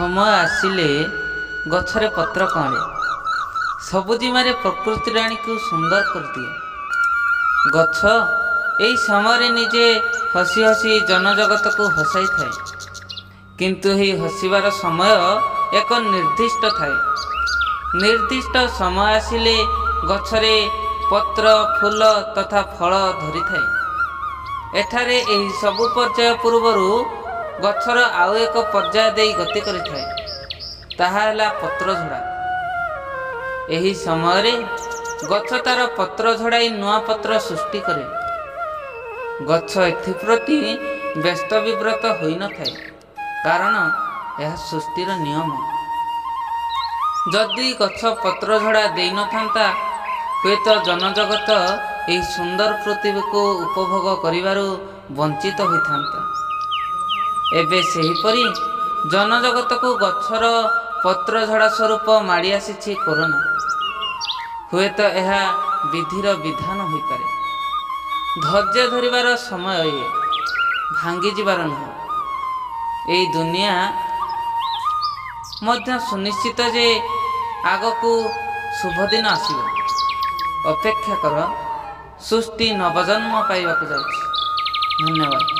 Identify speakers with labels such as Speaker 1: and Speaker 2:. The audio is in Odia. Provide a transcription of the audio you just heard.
Speaker 1: ସମୟ ଆସିଲେ ଗଛରେ ପତ୍ର କଅଁଳେ, ସବୁଜିମାରେ ପ୍ରକୃତି ରାଣୀକୁ ସୁନ୍ଦର କରିଦିଏ। ଗଛ ଏହି ସମୟରେ ନିଜେ ହସି ହସି ଜନଜଗତକୁ ହସାଇଥାଏ। କିନ୍ତୁ ଏହି ହସିବାର ସମୟ ଏକ ନିର୍ଦ୍ଦିଷ୍ଟ ଥାଏ। ନିର୍ଦ୍ଦିଷ୍ଟ ସମୟ ଆସିଲେ ଗଛରେ ପତ୍ର, ଫୁଲ ତଥା ଫଳ ଧରିଥାଏ। ଏଠାରେ ଏହି ସବୁ ପର୍ଯ୍ୟାୟ ପୂର୍ବରୁ ଗଛର ଆଉ ଏକ ପର୍ଯ୍ୟାୟ ଦେଇ ଗତି କରିଥାଏ, ତାହା ହେଲା ପତ୍ରଝଡ଼ା। ଏହି ସମୟରେ ଗଛ ତାର ପତ୍ର ଝଡ଼ାଇ ନୂଆ ପତ୍ର ସୃଷ୍ଟି କରେ। ଗଛ ଏଥିପ୍ରତି ବ୍ୟସ୍ତ ବିବ୍ରତ ହୋଇନଥାଏ, କାରଣ ଏହା ସୃଷ୍ଟିର ନିୟମ। ଯଦି ଗଛ ପତ୍ର ଝଡ଼ା ଦେଇନଥାନ୍ତା, ହୁଏତ ଜନଜଗତ ଏହି ସୁନ୍ଦର ପୃଥିବୀକୁ ଉପଭୋଗ କରିବାରୁ ବଞ୍ଚିତ ହୋଇଥାନ୍ତା। ଏବେ ସେହିପରି ଜନଜଗତକୁ ଗଛର ପତ୍ର ଝଡ଼ା ସ୍ୱରୂପ ମାଡ଼ି ଆସିଛି କରୋନା। ହୁଏତ ଏହା ବିଧିର ବିଧାନ ହୋଇପାରେ। ଧୈର୍ଯ୍ୟ ଧରିବାର ସମୟ ଇଏ, ଭାଙ୍ଗିଯିବାର ନୁହଁ। ଏଇ ଦୁନିଆ ମଧ୍ୟ ସୁନିଶ୍ଚିତ ଯେ ଆଗକୁ ଶୁଭଦିନ ଆସିବ। ଅପେକ୍ଷା କର, ସୃଷ୍ଟି ନବଜନ୍ମ ପାଇବାକୁ ଯାଉଛି। ଧନ୍ୟବାଦ।